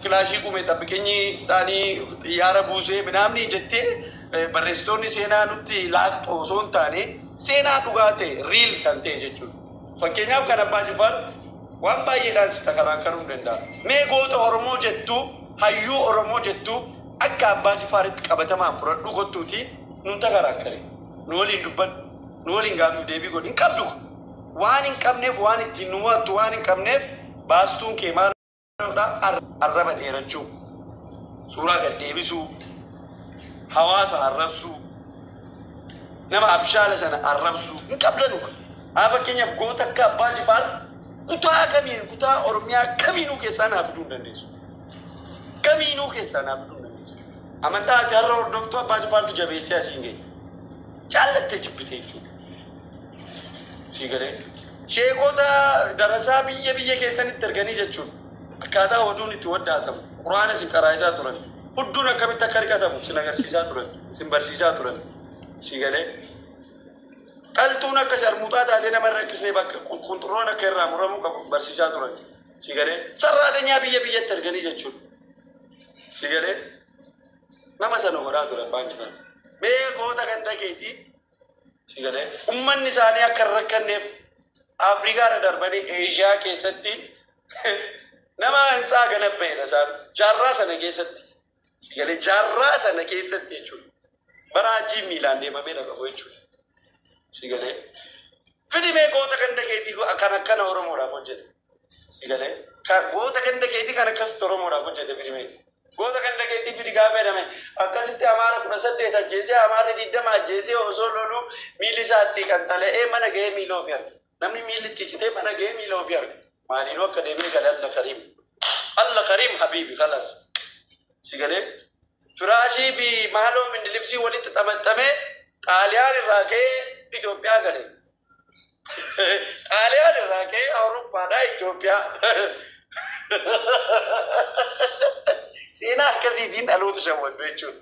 Kilaashii qume xabbiqeenyi dhaanii xiyyaara buusee minaamni jettee barreessitoonni seenaa nutti laaqxu osoo hin taane, seenaa dhugaa ta'e, real kan ta'e jechuudha. Fakkeenyaaf kan Abbaa Jifaar waan baay'eedhaan si takaraakkaruu hin danda'a. Mee goota Oromoo jettu, hayyuu Oromoo jettu akka Abbaa Jifaaritti qabatamaan fudhadhuu kottuuti nun takaraakkari. Nu waliin dubbadhu. Nu waliin gaafiif deebii godhi. Hin qabdu. Waan hin qabneef, waan ittiin nu mo'attu waan hin qabneef, baastuun kee maalidha? Arraba dheerachuu. Suuraa gad deebisuu. Hawaasa arrabsuu. Nama abshaala sana arrabsuu. Hin qabdanu. Haa, fakkeenyaaf goota akka Abbaa Jifaar kutaa kamiin, kutaa Oromiyaa kamiinuu keessaa naa fiduu hin dandeessu. Kamiinuu keessaa naa fiduu hin dandeessu. Amantaa ati har'a hordoftuu Abbaa Jifaartu jabeessee asiin ga'e. Jaallattee jibbite jechuudha. Sii galee. Sheekota darasaa biyya biyya keessanitti erganii jechuudha. Akkaataa oduun itti waddaatamu. Quraana isin qaraa'isaa turan. Hudduun akkamitti akka riqatamu isin agarsiisaa turan. Isin barsiisaa turan. Sii galee. Dhaltuun akka sharmuuxaa taatee nama rakkisee bakka qunxurroon akka irraa muramuu qabu barsiisaa turan. Si galee. Sarraatenyaa biyya biyyatti erganii jechuudha. Si galee. Nama sana godhaa ture Abbaan Jifaar. Mee goota kan takeetii si galee. Uummanni isaanii akka hin rakkanneef Afrikaa irra darbanii Eeshiyaa keessatti nama hinsaa ganabba'edha isaan. Jaarraa sana keessatti. Si galee, jaarraa sana keessatti jechuudha. Bara hajjii miilaan deemamee dhaqabu jechuudha. Si galee. Fidi mee goota ganda keetii kan akkana Oromoodhaaf hojjete. Si galee. Goota ganda keetii kan akkasitti Oromoodhaaf hojjete fidi mee. Goota ganda keetii fidi gaafa jedhame, akkasitti Amaara 18 ajjeesee, Amaarri 20 ajjeesee, osoo loluu miilli isaatti qanxala'ee mana ga'ee miila ofii arga. Namni miilli itti citee mana ga'ee miila ofii arga. Maaliinuu akka deemee gale Allah kariim. Allah kariim habiibi khalaas. Si galee. Firaashii fi maaloo mindilibsii walitti xamaxamee Xaaliyaan irraa ka'ee Itoophiyaa gale. Xaaliyaan irraa ka'ee Awurooppaadhaa Itoophiyaa. Seenaa akkasiitiin dhaloota shawwaddu jechuudha.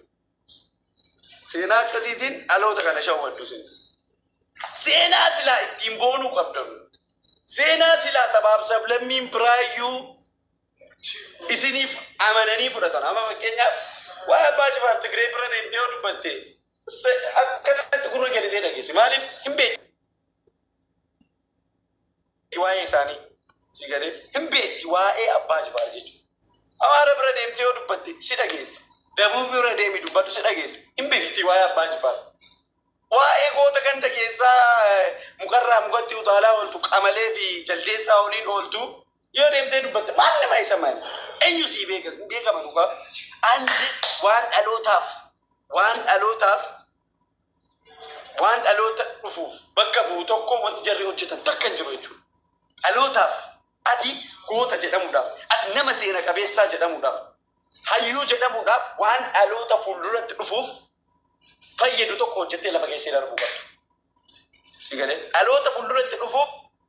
Seenaa akkasiitiin dhaloota kana shawwaddu sin. Seenaa silaa ittiin boonuu qabdanu. Seenaa silaa sabaaf sablammiin biraayyuu isiniif amananii fudhatan. Amma fakkeenyaaf waa'ee Abbaa Jifaar Tigree bira deemtee yoo dubbatte, akkanatti gurra kennitee dhageessi. Maaliif? Hin beekti waa'ee isaanii. Si galee, hin beekti waa'ee Abbaa Jifaar jechuudha. Amaara bira deemtee yoo dubbatte si dhageessi. Dabuu bira deemi dubbadhu, si dhageessi. Hin beekti waa'ee Abbaa Jifaar. Waa'ee goota ganda keessaa mukarraa mukatti utaalaa ooltu, qamalee fi jaldeessaa waliin ooltu yoo deemtee dubbatte, maal nama isa maali? Eenyu sii beeka? Hin beekama dhugaa. Andi waan dhalootaaf waan dhaloota dhufuuf bakka bu'u tokko wanti jarri hojjetan takka hin jiru jechuudha. Dhalootaaf ati goota jedhamuudhaaf, ati nama seena qabeessaa jedhamuudhaaf, hayyuu jedhamuudhaaf, waan dhaloota fuulduratti dhufuuf fayyadu tokko hojjettee lafa keessee darbuu qabdu. Si galee, dhaloota fuulduratti dhufuuf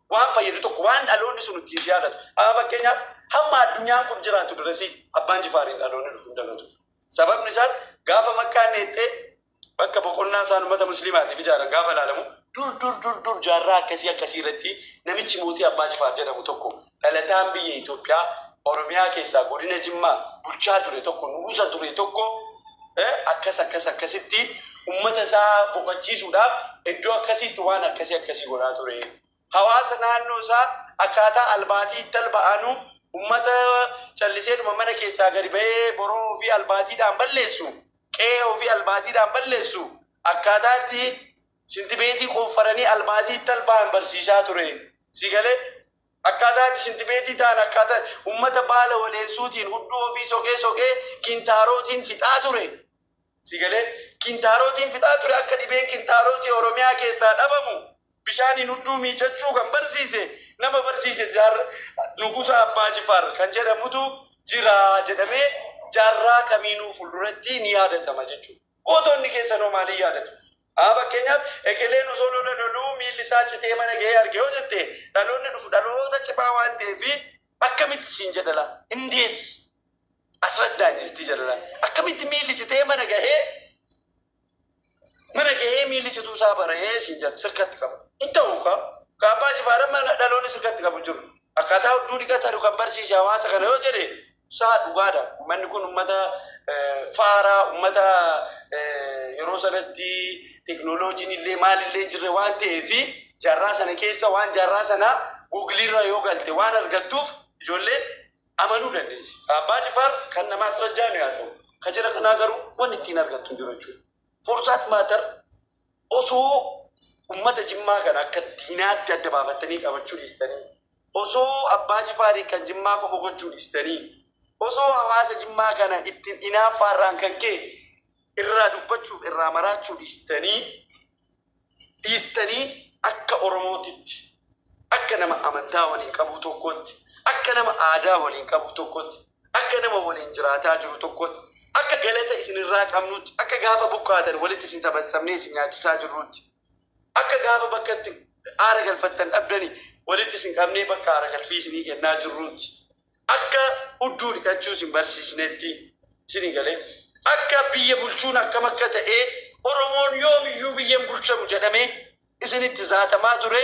waan fayyadu tokko, waan dhaloonni sun ittiin si yaadatu. Amma fakkeenyaaf hamma addunyaan kun jiraatu durasii Abbaan Jifaariin dhaloonni dhufu hin dagatu. Sababni isaas gaafa Makkaan neexxee bakka boqonnaa isaan uummata musliimaatiif ijaaran gaafa ilaalamu, dur dur dur dur jaarraa akkasii akkasii irratti namichi mootii Abbaa Jifaar jedhamu tokko, dhalataan biyya Itoophiyaa Oromiyaa keessaa godina Jimmaa bulchaa ture tokko, nugusa ture tokko, akkas akkas akkasitti uummata isaa boqochiisuudhaaf iddoo akkasiitti waan akkasii akkasii godhaa ture. Hawaasa naannoo isaa akkaataa albaatii itti alba'anu, uummata calliseedhuma mana keessaa gadi ba'ee boroo ofii albaatiidhaan balleessu, qe'ee ofii albaatiidhaan balleessu, akkaataa itti shintibeetii qoonfaranii albaatii itti alba'an barsiisaa ture. Si galee, akkaataa itti shintibeetii ta'an, akkaataa uummata baala waleensuutiin hudduu ofii soqee soqee kintaarootiin fixaa ture. Si galee, kintaarootiin fixaa ture, akka dhibeen kintaarootii Oromiyaa keessaa dhabamu bishaaniin hudduu miicachuu kan barsiise, nama barsiise jaarra nugusa Abbaa Jifaar kan jedhamutu jira jedhamee jaarraa kamiinuu fuulduratti ni yaadatama jechuudha. Gootonni keessanoo maaliin yaadatu? Haa, fakkeenyaaf ekeleen osoo lola loluu miilli isaa citee mana ga'ee arge yoo jette, dhaloonni dhufu dhaloota cimaa waan ta'eef akkamitti siin jedhala? እንዴት አስረዳኝ እስቲ jedhala. Akkamitti miilli citee mana gahee miilli cituu isaa baree siin jedha, sirkatti qaba. Hin ta'u ka. Abbaa Jifaar mana dhaloonni sirkatti qabu hin jiru. Akkaataa hudduu dhiqatan kan barsiise hawaasa kana yoo jedhe Isaa dhugaadha. Uummanni kun uummata faaraa, uummata yeroo sanatti teknooloojiin illee maalillee hin jirre waan ta'eef, jaarraa sana keessa waan jaarraa sanaa Googiliirra yoo galte waan argattuuf ijoolleen amanuu dandeessi. Abbaa Jifaar kan nama asirra nu yaadu. Ka jira kanaa garuu wanni ittiin argattu hin jiru jechuudha. For that matter, osoo ummata Jimmaa kana akka diinaatti adda baafattanii qabachuu dhiistanii, osoo Abbaa Jifaarii kan Jimmaa qofa gochuu dhiistanii, osoo hawaasa Jimmaa kana ittiin inaaffaarraan kan ka'e irraa dubbachuuf irraa maraachuu dhiistanii, akka Oromootitti, akka nama amantaa waliin qabu tokkotti, akka nama aadaa waliin qabu tokkotti, akka nama waliin jiraataa jiru tokkotti, akka galata isinirraa qabnutti, akka gaafa buqqaatan walitti isin sabassabnee isin nyaachisaa jirrutti, akka gaafa bakka itti aara galfattan dhabdanii walitti isin qabnee bakka aara galfii isinii kennaa jirrutti, akka hudduu dhiqachuu isin barsiisnetti, isinii galee, akka biyya bulchuun akkam akka ta'ee, Oromoon yoomiyyuu biyyan bulchamu jedhamee isinitti zaatamaa ture,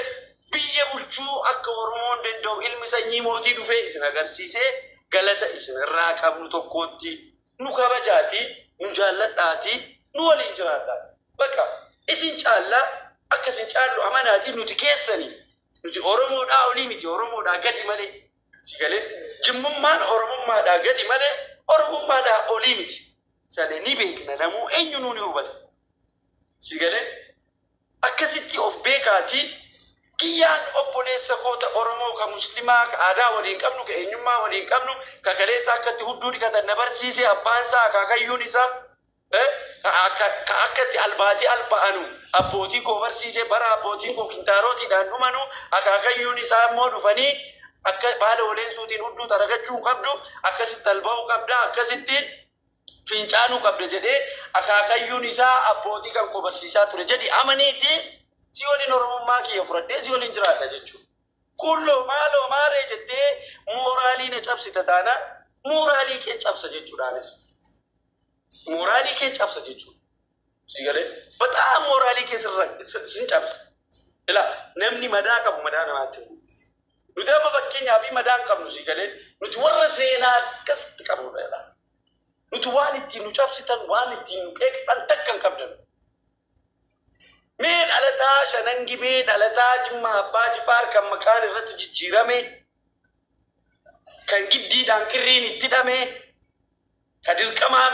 biyya bulchuu akka Oromoon danda'u ilmi sanyii mootii dhufee isin agarsiisee, galata isin irraa qabnu tokkotti nu kabajaati, nu jaalladhaati, nu waliin jiraadha. Bakka isin caallaa, akka isin caallu amanaati. Nuti keessanii, nuti Oromoodhaa olii miti, Oromoodhaa gadi malee. Si galee, Jimmummaan Oromummaadhaa gadi malee Oromummaadhaa olii miti. Sana ni beekna, namuu eenyunuu ni hubata. Si galee, akkasitti of beekaati. Kiyyaan obboleessa koota Oromoo ka Muslimaa, ka aadaa waliin qabnu, ka eenyummaa waliin qabnu, ka kaleessa akkatti hudduu dhiqatan na barsiise abbaan isaa, akaakayyuun isaa, ka akkatti albaatii alba'anu abbootii koo barsiise, bara abbootiin koo kintaarotiidhaan dhumanu akaakayyuun isaa immoo dhufanii akka baala waleensuutiin hudduu xaragachuu hin qabdu, akkasitti alba'uu qabda, akkasitti fincaanuu qabda jedhee akaakayyuun isaa abbootii kan koo barsiisaa ture jedhi amaniiti, si waliin Oromummaa kiyya fudhadhee si waliin jiraadha jechuudha. Kulloo maaloo maaree jettee mooraalii na cabsita taanaan, mooraalii kee cabsa jechuudhaanis. Mooraalii kee cabsa jechuudha. Si galee, baxaa mooraalii kee sirra sin cabsa. Ilaa, namni madaa qabu madaa namaatti himu. Nuti amma fakkeenyaa fi madaa hin qabnu, si galee, nuti warra seenaa akkasitti qabnudha. Nuti waan ittiin nu cabsitan, waan ittiin nu qeeqxan takka hin qabdan. Mee dhalataa Shanan Gibee, dhalataa Jimmaa Abbaa Jifaar kan maqaan irratti jijjiirame, kan giddiidhaan kirriin itti hidhame, kan dirqamaan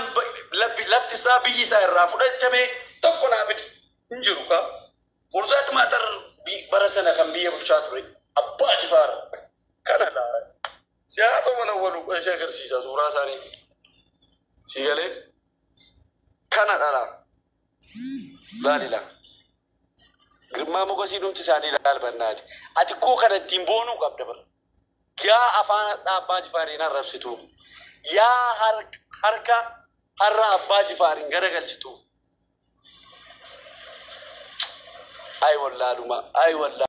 lafti isaa, biyyi isaa irraa fudhatame tokko naa fidi. Hin jiru kaa. For that matter, bara sana kan biyya bulchaa ture Abbaa Jifaar kana laa. Siyaasa wala ishee agarsiisa suuraa isaanii. Si galee, kana dhala. Laalila. Girmaa Mogosii dhumti isaanii ilaalbannaati. Ati koo kana ittiin boonuu qabda bara. Yaa afaan hadhaa Abbaa Jifaariin arrabsitu. Yaa harka har'a Abbaa Jifaariin garagalchitu. Ay wallaaluma, ay wallaaluma.